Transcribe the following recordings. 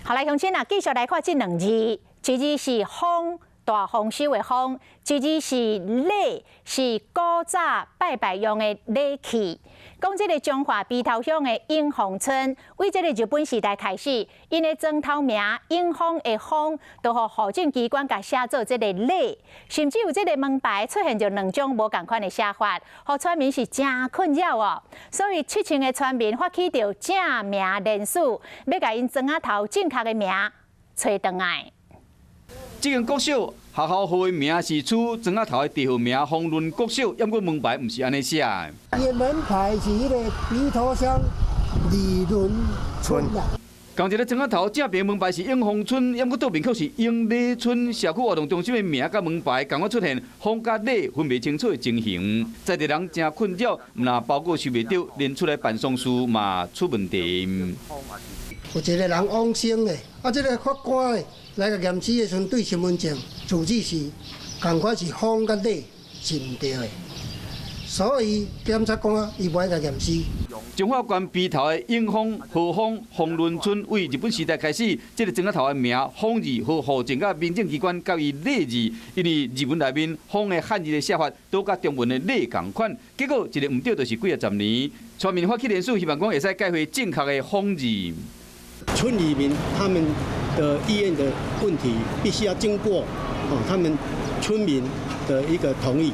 好來，鄉親啊，繼續來看這兩字，一字是豐，大豐收的豐，一字是禮，是古早拜拜用的禮器。講這个彰化埤頭鄉的永豐村，對這个日本時代開始，𪜶的莊頭名永豐的豐，都予戶政機關共寫做這个禮，甚至有這个門牌出現著兩種無仝款的寫法，予村民是誠困擾哦。所以7000个村民發起著正名連署，欲共𪜶莊仔頭正確的名揣轉來。這間國小學校號的名是取莊仔頭的地號名豐崙國小，毋過門牌毋是按呢寫的。伊的門牌是彼个埤頭鄉李崙村啦。仝一个莊仔頭正邊門牌是永豐村，毋過倒面卻是永禮村。社區活動中心的名佮門牌仝款出現豐佮禮分袂清楚的情形，在地人誠困擾，毋但包裹收袂著，連出來辦喪事嘛出問題。有一个人往生的，啊，這个法官咧來共驗屍的時陣，對身份證住址是仝款是豐佮禮是毋對的，所以檢察官伊無愛共驗屍。彰化縣埤頭的永豐、和豐、豐崙村，對日本時代開始，這个莊仔頭的名豐字，予戶政佮民政機關改為禮字，因為日文內面豐的漢字的寫法都佮中文的禮仝款，結果一个毋對就是幾仔十年。村民發起連署，希望講會使改回正確的豐字。村里民他們的意願的問題，必須要經過哦他們村民的一個同意，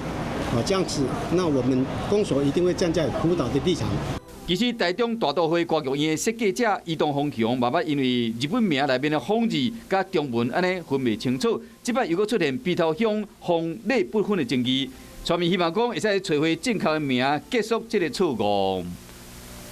啊這樣子，那我們公所一定會站在輔導的立場。其實台中大都會歌劇院的設計者伊東豐雄，嘛捌因為日本名內面的豐字佮中文按呢分袂清楚，這擺又閣出現埤頭鄉豐禮不分的爭議，村民希望講會使揣回正確的名，結束這个錯誤。